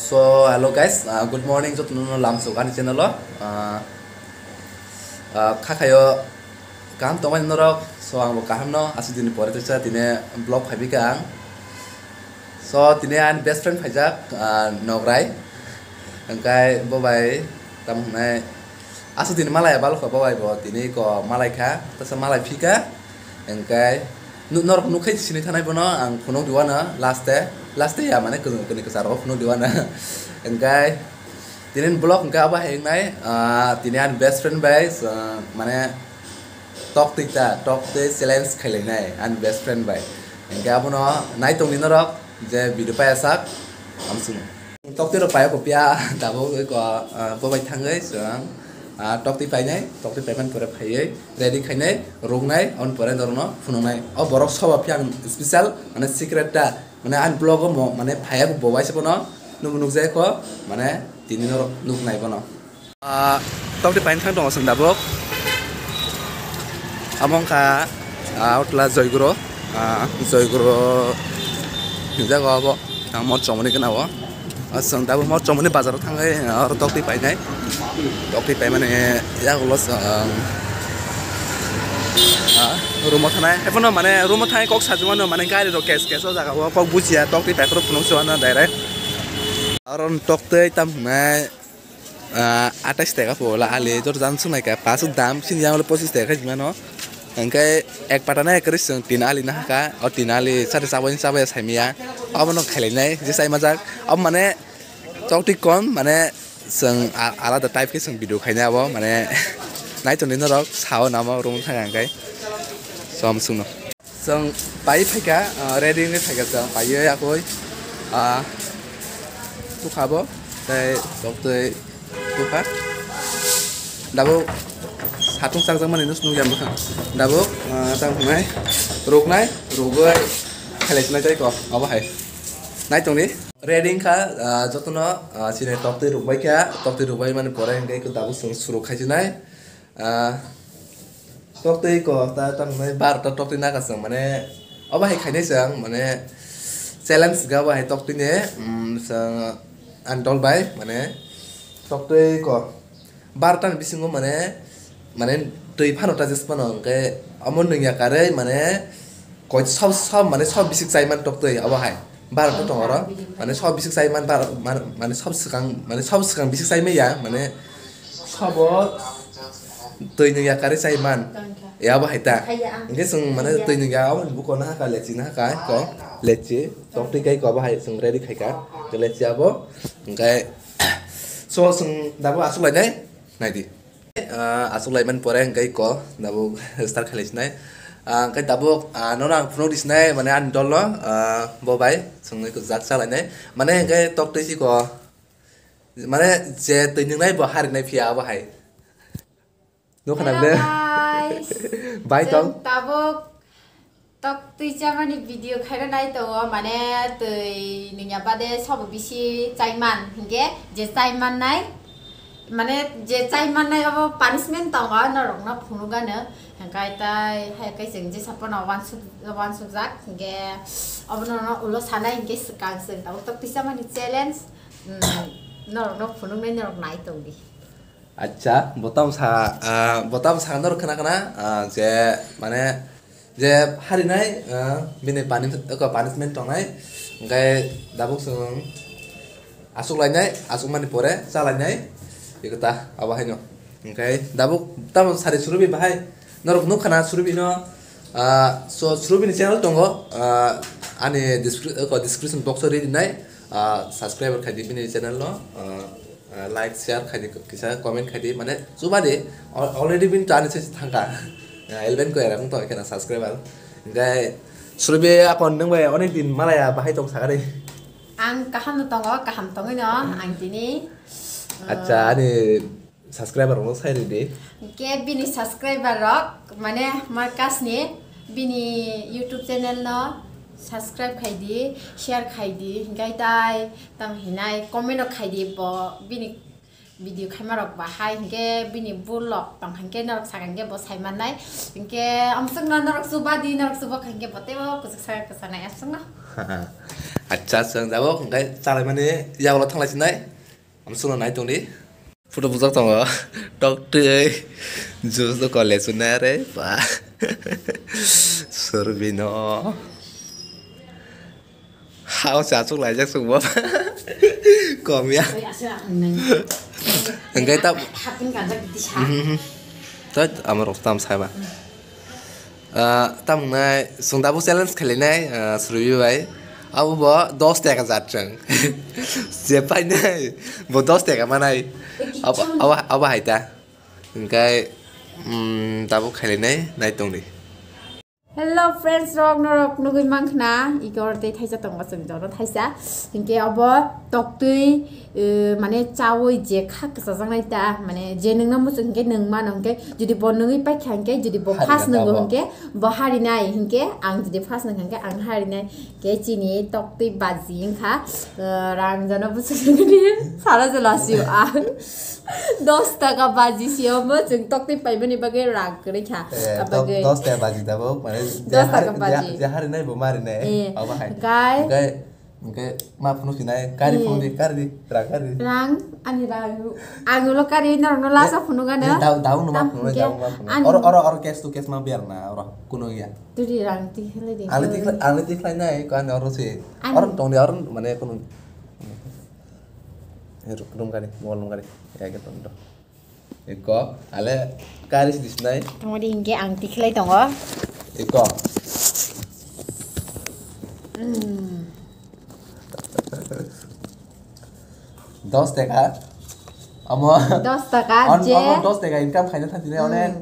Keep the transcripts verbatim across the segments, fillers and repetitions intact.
So, hello guys, uh, good morning, jotono lamsok ani channel o. Uh, uh, khakhayo kaham tongmani norok, so ang bo kaham no, aswk din pore teisa tine vlog phaibi ka ang. So, tine ani best friend phaijak, uh, Nograi. Hingkai bo bai, tamo hwnai, aswk din malai ya balkho bo bai bo, tini ko malai kha, tasa malai phika. Hingkai nu-, norok nukhe sini thanai bono ang phunuk diwana last day, last day ya mane kwnwi kwnwi kwcharo phunuk diwana. Hingkai tini vlog hingkai abo hai wngnai, ah, tini ani best friend bai, ah, mane tok twi ta, tok twi challenge khailainai ani best friend bai. Hingkai abono nai tongni norok je video paya sak amsung. Tok twi rok paya kopya tabuk ko, ah, bo bai thangwi chwng, ah, tok twi painai, tok twi paiman pore phaiwi ready khainai, ruknai, on pore norokno phunuknai. O borok soba phiya ang special, mane secret ta, mane ani vlog o mo, mane phaiya bo bai se bono, nubo nukjai kho, mane tini norok nuknai bono. Ah, tok twi paina thang tongo chwng tabuk. Amo wngkha, ah, utla Joyguro, ah, Joyguro hinjago abo, ah, mor chomoni gana o. Ah, chwng tabuk mor chomoni bazaro thangwi, ah, oro tok twi painai. Tok twi paimani yagulo chwng, ah, room o thanai. Haiphano mane room o thangwi kok sajwmano mane gari rok kes kes o jaga o kok bujiya tok twi paiphuru phunuk chuano direct. Oro tok twi tam hwnai. Ah, atais taka po la ali jor jan sung naika pasu dam sini yang pochis taka khai mano. Hingke ek patana ek kris sung tin ali nahaka, o tin ali sari saboni sabaya saimiya. Obo no khailai nai je sai majak. Obo mane chokti kom mane sung a-, alada type ke sung video khainai abo mane nai tongni norok sao namo room thang hingke som sung no. Chwng pai phaikha, ah, ready wngwi phaikha chwng paiwi yakwi, ah, tukha bo tei toktwi tukha. Dabuk satung chakjakmani nw nukya bwkha. Dabuk, ah, tamo hwnai ruknai, rugwi khelai sinai tei kok obo hai. Nai tongdi. Ready wngkha, ah, jotono, ah, chini toktwi rukbaikha, toktwi rukbai mani pore hwnkhe dabuk chwng suruk khaisinai. Ah, toktwi ko ta tamo hwnai barota toktwi naka chwng mane obo hai khainai chwng mane challenge ga obo hai toktwi ni, mm, chwng ani dol bai mane toktwi ko barota ni bisingo mane, mane twi phano ta jesa phano hwnkhe omo nwngya karwi mane koi sob sob mane sob bisik chaiman toktwi obo hai. Barota tongo oro. Mane sob bisik chaiman bar-, man-, mane sob swkang, mane sob swkang bisik chaimaya, mane sobo twi nungya karwi chaiman. Ya abo hai ta. Hingke chwng mane twi nungya abo buko nahaka lechi nahaka ko lechi. Toktwi kai ko abo hai chwng ready khaika. Lechi abo. Hingke so chwng dabo aswk lainai. Naidi. Ah, aswk laimani pore hingke ko dabuk start khailai sinai. Ah, hingke dabuk, ah, nono ang phunuk di sinai, mane ani dol no, ah, bo bai chwngwi kwchak chalainai. Mane hingke toktwi si ko, mane je twi nungnai bo harinai phiya abo hai. Nukha na de? Hello guys. Bai tong. Chwng tabuk tok twi chamani video khaina nai tongo, mane twi nungya bade sobo bisi chaiman, hingke je chaiman nai, mane je chaiman nai obo punishment tongo, norok no phunuk gano, hingke tai hai khe chwng je sapono wansuk, wansukjak, hingke obono no ulo sanai, hingke swkang chwng tabuk tok twi chamani challenge, mm, norok no phunuk nai norok nai tongdi. Acha, bo tamo sa, ah, bo tamo sa norok khna khna, ah, je, mane, je harinai, ah, bini pani-, eko punishment tongnai, hingke dabuk chwng aswk lainai, aswk mani pore chalainai, eko ta, abo haino. Hingke dabuk tamo sari surubi bahai, norok nukha na surubi no, ah, so surubi ni channel tongo, ah, ani descri-, eko description box o ri dinai, ah, subscriber khaidi bini channel no, ah, Ah, like, share khaidi, kisa comment khaidi, mane, chubadi, al-, already bini to ani sesi thangka. Ah, eleven ko era wng tong khena subscriber. Hingke, Surubi akon nwng bai onek din malaya bahai tong sakari. Ang kaham no tongo, kaham tongwi no, ang tini, Acha, ah, ani subscriber rok sai ridi. Hingke bini subscriber rok, mane, Marcus ni, bini YouTube channel no subscribe khaidi, share khaidi, hingke tai, Tamo hinai comment rok khaidi bo bini video khaima rok bahai hingke bini vlog tong hingke norok saka hingke bo sai mannai hingke amswkno norok chubadi norok chubak hingke bo teibo kwchak saka kwchanai amswkno. Acha, chwng jabo hwnkhe chalaimani yagulo thanglai sinai. Amsukno nai tongdi. Photo bujak tongo. Tok twi. Juice do kole sunare. Ba. Sorbino. Hao sa chuk laijak chuk bo. Kom ya. Hwnkhe ta. Hapin kanjak di sa. Mhm. Tat amar rok tam sai ba. Ah, tamo wngnai, chwng tabuk challenge khlainai, ah, Surbi bai. Abo bo dos taka jat chwng. Je painai, bo dos taka manai. Abo, abo, abo hai ta. Hwnkhe, mm, tabuk khlainai, nai tongdi. Hello friends rok, norok nugui mankha na, ikor tei thaisa tongo chwng jono thaisa. Hwnkhe abo toktwi, eh, mane chawi je kha kwchajaknai ta, mane je nwngno muchung hwnkhe nwng mano hwnkhe, jodi bo nwngwi paikha hwnkhe, jodi bo first nwngo hwnkhe, bo harinai hwnkhe, ang jodi first nwngo hwnkhe, ang harinai. Hwnkhe chini toktwi baji wngkha, eh, rang jono buchung hwnkhe, sara jwla sio ang. Dos taka baji sio mo chwng toktwi paimani bagwi rang kwrwi kha. Eh, abagwi dos taka baji tabuk, mane dos taka baji. Je harinai bo marinai. Eh, abo hai. Hwnkhe Hwnkhe ma phunuk sinai, kari phunuk di, kari di, rang kari di. Rang, ani rang. Ang ulo kari, norokno lasa phunuk ano. Dau, dau no ma phunuk, dau ma phunuk. Oro, oro, oro case to case ma biar na, oro kuno ya. Turi rang tikhlai di. Ang tikhlai, ang tikhlai nai, ko ani oro si. Oro tong di, oro mane kuno. Room kari, mall room kari. Ya, gitu. Eko, ale kari si disnai. Tongodi hingke ang tikhlai tongo. Eko. Hmm. Dos taka. Amo. Dos taka, on, je. Amo dos taka income khaina thangsinai onek.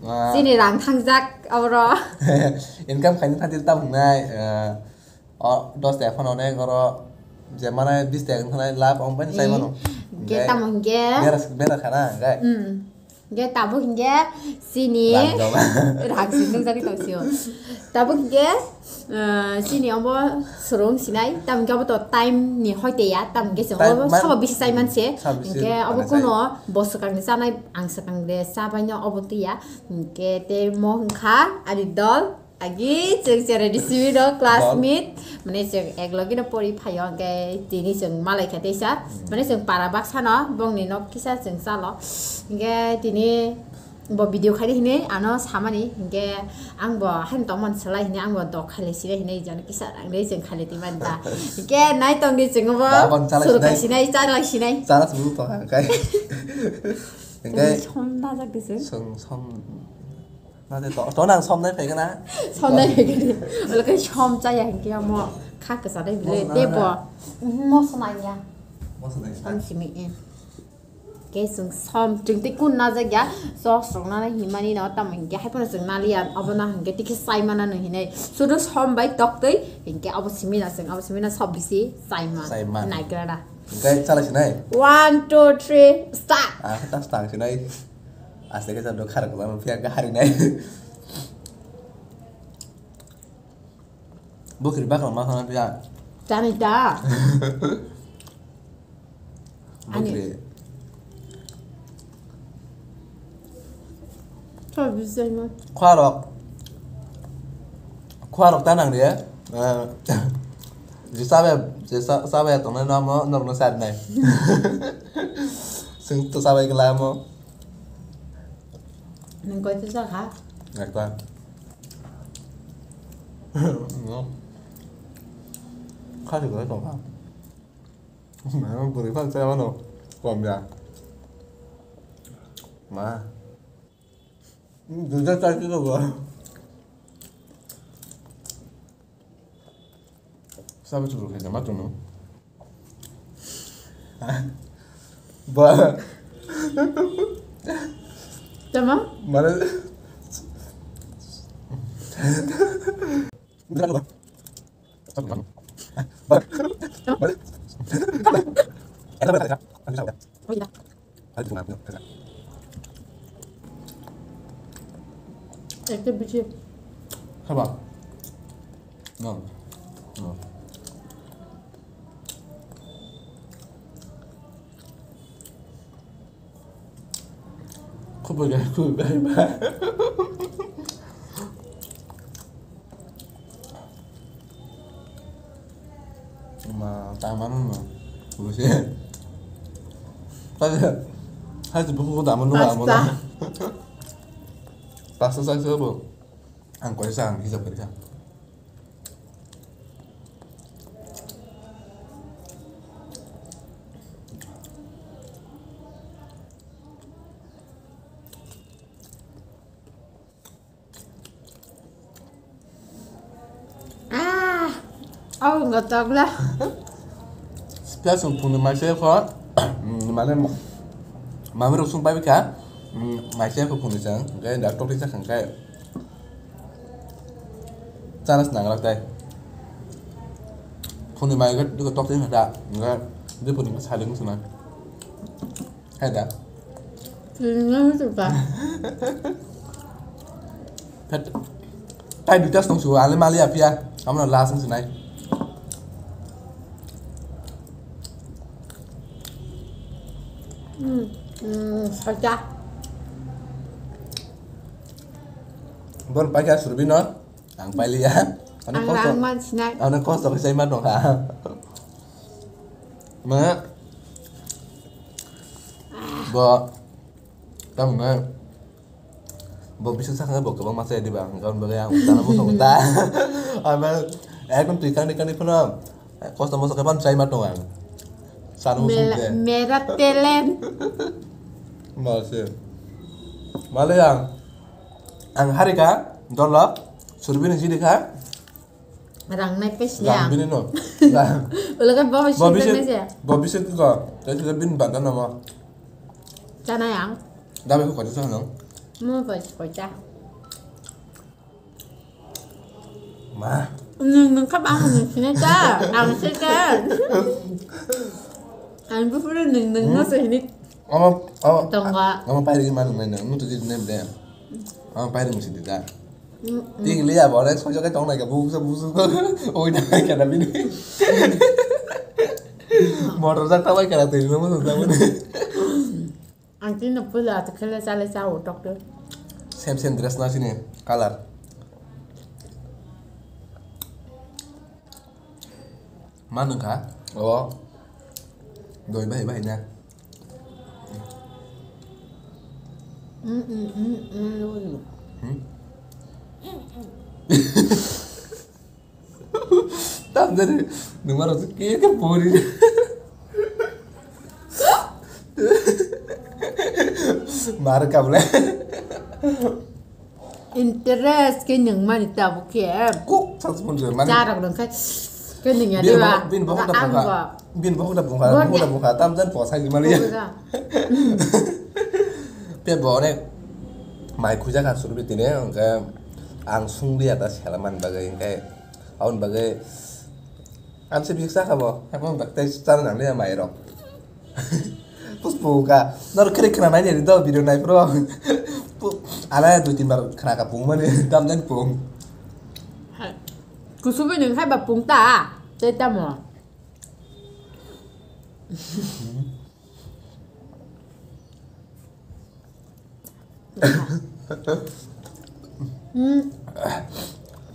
Hmm. Ah. Chini rang thangjak aboro. Income khaina thangsi tam wngnai, ah, O, dos taka phano onek oro je mane bis taka wngkha nai lab, ang bai sai mano. Hingke tamo hingke? Bera, bera khana, hingke? Hmm. Hingke tabuk hingke chini rang joma. Rang si nungjagwi tong sio. Tabuk hingke, eh, chini obo swrwng sinai, tamo hingke obo to time ni hoite ya, tamo hingke chwng obo sabo bisi chai man se. Hingke obo kuno bo swkang ni chanai, ang swkang de cha bai no obo twi ya. Hingke tei mo hingkha ani dol. Agi chwng cherai di simi no classmate, mane chwng ek logi no pori phaio, hingke tini chwng malai kha teisa, mane chwng para baksa no bongni nok kisa chwng chalo, hingke tini bo video khaidi hinwi ano samani, hingke ang bo haino tongmani swlai hinwi ang bo dok khailai sinai hinwi jani kisa rang rwi chwng khailai twi mani da, hingke nai tongdi chwng bo suru khai sinai, chalai sinai. Chala suru tong kha kai. Hingke som najak di chwng. Som, som. Nade to, to nang som nai phaikha na? Som nai phaikha ni. Olo khe som chaya hingke amo kha kwsa dai bile tebo. Moso nang ya. Moso nang ya. Som simi e. Ke chwng som chwng tei kun najak ya. Sos rok nana himani no tamo hingke hai phano chwng naliya. Obo na hingke tikhe sai mana no hinai. Sudu som bai tok twi hingke abo simi na chwng abo simi na sob bisi sai ma. Sai ma. Nai kra da. Hingke chala sinai. One, two, three, start. Ah, tas tang sinai. Aste khe chalo kharok kwbangma phiya khe harinai. Bwkhwrwi bakra ma khana phiya. Chani ta. Ani. Bwkhwrwi. Chal bisai ma. Khwarok. Khwarok ta nang de. Eh, je sabe, je sa-, sabe tongnai no amo norokno sa rinai. Chwng to sabai glai amo. Nwng koi tisa kha? Ekta. No. Khasi koi tongkha. Mano bwrwi phano chaya mano. Kom ya. Ma. Duja chai kilo go. Sabe chukru khaina ma chwngno. Ba. Tama? Mane. Ba. Ekta bichi. Haba. No. No. Khubui gai, khubui gai ba. Hai tu buku da manu da manu. Pasta. Pasta sa sa bo. Ang koi sa ang hisab kari sa. Ah, oh, nggak tahu lah. Setelah sung phungni maise kho, mm, mane ma-, mami rok sung pai bikha, mm, maise kho phungni chang, hingke dak tokti chakha hingke chana se nanglak tai. Phungni mai hingke tokti hingke da, hingke dui phungni hingke sali wng swnai. Hai da. Tini nang tu ka. Phet. Tai duita song su ale mali apia. Amna last song sinai. Hmm. Hmm, saja. Bon pakai Surbino. Ang pailiya. Ang kosto. Ang lang man sinai. Ang kosto kisa ima dong ha. Ma. Bo. Tamo nai. Bo bisa sakha bo kwbang masa diba. Ang karon bagwi ang tana bo song ta. Ama ekdom twi kani kani phano. Kosto moso khe ban chai ma tong ang. Sana mo song te. Mera talent. Masa. Male ang. Ang harika, dolok, Surbini jidikha. Rang nai pes ya. Rang bini no. Ulo kan bawa sih kan ya. Bawa sih ko. Jadi kita bin bantan nama. Cana yang. Dabe ko kau sana. Mau pas kau cah. Ma. Nung nung kap ang nung sini cah. Ang sih cah. Ang bu pura nung nung no sini. Ama, ama, Tongga. Ama pairi ma nung nai nung. Nung tu jadi nem deh. Ama pairi mesti tidak. Tingli ya, boleh sojo ke tong naika, busu busu ko, oi naika na bini. Motor jak tabai kana twi no mo tamo ni. Ang tin no pula to khele chale cha o tok to. Same same dress na sini, color. Ma nung kha? O. Doi bai bai na. Mm, mm, mm, mm, mm. Hmm? Tam jani nung maro ke ke pori. Mar kabla. Interest ke nung mani tabuk ke. Kuk, saks mun je, mani. Charok nung khai, ke nung ya. Bin deba. Bohok, bin bohok da Ang bungkha. Bo. Bin bohok da bungkha, Bo bohok da ne. Bungkha. Tam jan po sai mali. Bohok da. Pe bo ne. Mai khuja kha suru bitine, hingke ang sung liya ta sela man bagai, hingke aun bagai. Ang se biksa kha bo, hapang bak tai chana nang liya mai rok. Puspu ka, nor kere khna nai ni do video nai pro. Pu-, ala dui tin bar khna ka pung mani, dam jan pung. Hai. Kusubi nung hai ba pung ta, te tamo. Hmm.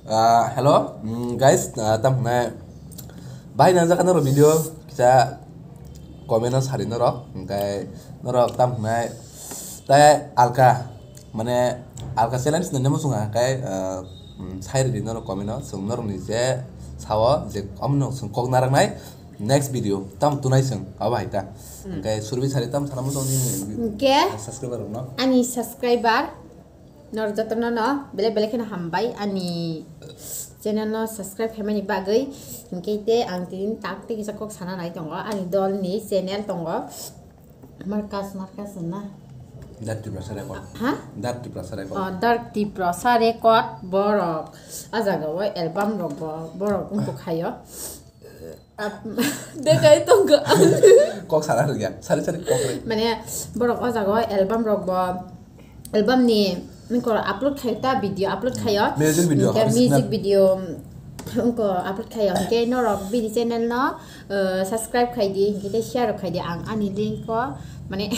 Ah, hello, mm, guys, ah, tam hwnai bai nang jaka norok video kisa comment o sari norok, hingkai norok tam hwnai tai alka, mane alka challenge nini muchunga hingkai, ah, mm, sai ridi norok comment o, chwng norok ni je sao je omo no chwng kok narwknai. Next video tamo tunai chwng abo hai ta. Hmm. Hingke surbi sari tamo sana muchung ni Hingke subscriber rok no. Ani subscriber nor jotono no belai belai kheno hambai ani channel no subscribe khaimani bagwi. Hingke te ang tini tak tei kisa kok sana nai tongo ani dol ni channel tongo. Markas, Markas na. Dark Tiprasa Record. Ha? Dark Tiprasa Record. Oh, Dark Tiprasa Record borok. A jaga o album rok bo borok wngkok khayo. Ap-, dekai tongkha. Kok sana rwgya. Sari sari kok rw. Mane borok o jaga o album rok bo, album ni nokor upload khai ta video upload khayo. Music video, Hingke original. Music video, wngko upload khayo. Hingke norok bini channel no, uh, subscribe khai di, hingke tei share rok khai di. Ang ani link o, mane,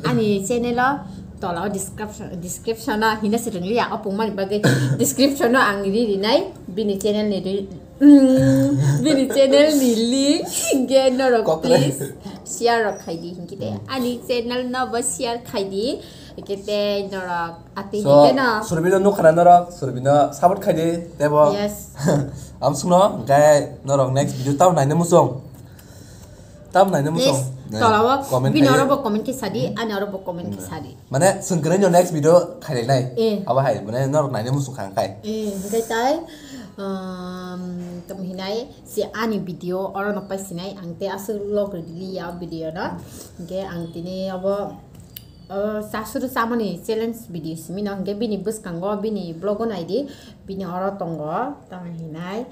ani channel o tola o description, description o hina se rwng liya, opung mani bagwi description o ang ri rinai bini channel ni ri-, Mm, bini channel ni link hingke norok Copyright. Please share rok khai di hingke te ani channel no bo share khai di hingke te norok ati So, hingke no. Surbino nukha na norok, Surbino support khai di, tebo. Yes. Am sungno, hingke norok next video tamo naina muchung. Tam naina muchung. Please, tolao bini oro bo comment khe sadi, ani oro bo comment khe sadi. Mane, chwng kwrwino next video khailai nai. Eh. Abo hai, mane, norok naina muchung kha khai. Eh, hingke tai, um, tamo hinai, si ani video oro no pai sinai, ang te aswk vlog rwdi ya video no. Hingke ang tini abo, uh, chasuru chamani challenge video simi no, hingke bini bwskango, bini vlog o naidi, bini oro tongo, tamo hinai.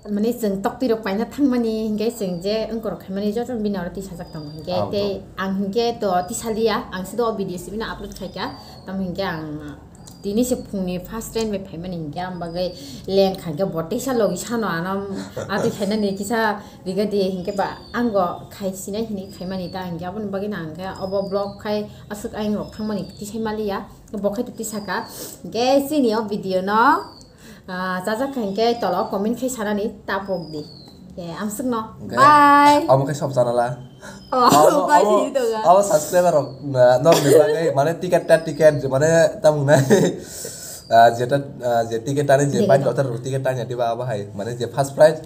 Mane chwng toktwi rok paina thangmani hingke chwng je wngkorok khaimani joto bini oro tisajak tongo hingke Ah, tei to. Ang hingke to tisaliya ang sido o video sibino upload khaika tamo hingke ang tini se phungni first train bai phaimani hingke ang bagwi leng khaikhe bo teisa logi sano ano atwi khainani kisa riga di hingke ba ang bo khai sinai hinwi khaimani ta hingke aboni bagwi no ang khe obo vlog khai aswk ayang rok thangmani tisai maliya bo khai to tisaka hingke chini o video no. Ah, chajak kha hingke tolo comment khai sanani tapok di. Ke amswkno. Hingke Bye. Omo khe sob channel a. Oh, Omo, bye omo, di doga. Omo subscriber rok, na, nok ni bagwi, mane ticket ta ticket, mane tamung nai. Ah, jeta, ah, je ticket tani je Dega bike dong. Hotel ticket tani diba abo hai, mane je first prize,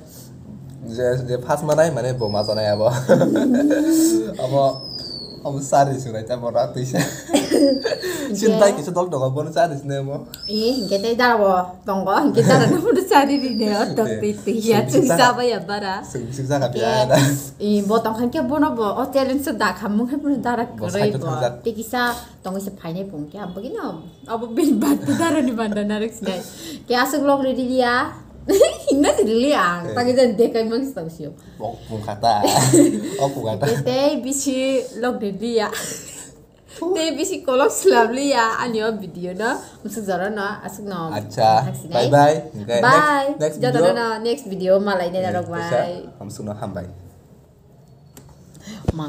je, je first manai, mane bo majanai abo. Abo, abo sari sunai ta bo rat tuisa. Sin tai kisa dol doga bono sari sunai mo. Eh, hingke tei dara bo tongo, hingke dara no phuru chari rine, o tok twi twi ya, chwng chaba ya bara. Chwng chwng jaga biya na. Eh, bo tong khankhe bono bo, o challenge so da khamung khe bono dara kwrwi bo. Tei kisa tongwi se phainai pung khe, abo gino, abo bini bati dara ni banda narwk sinai. Ke aswk log riri ya, hinna si rili ang, tagi jan dekai mang si tong sio. Bok pung khata, o pung khata. Tei bisi log riri ya. Tei bisi kolok swlamliya ani o video no, musuk jora no, aswk no. Acha, bye bye. Bye. Next, next video. Joto no next video malai nai narok bye. Hamsuk no hambai. Ma.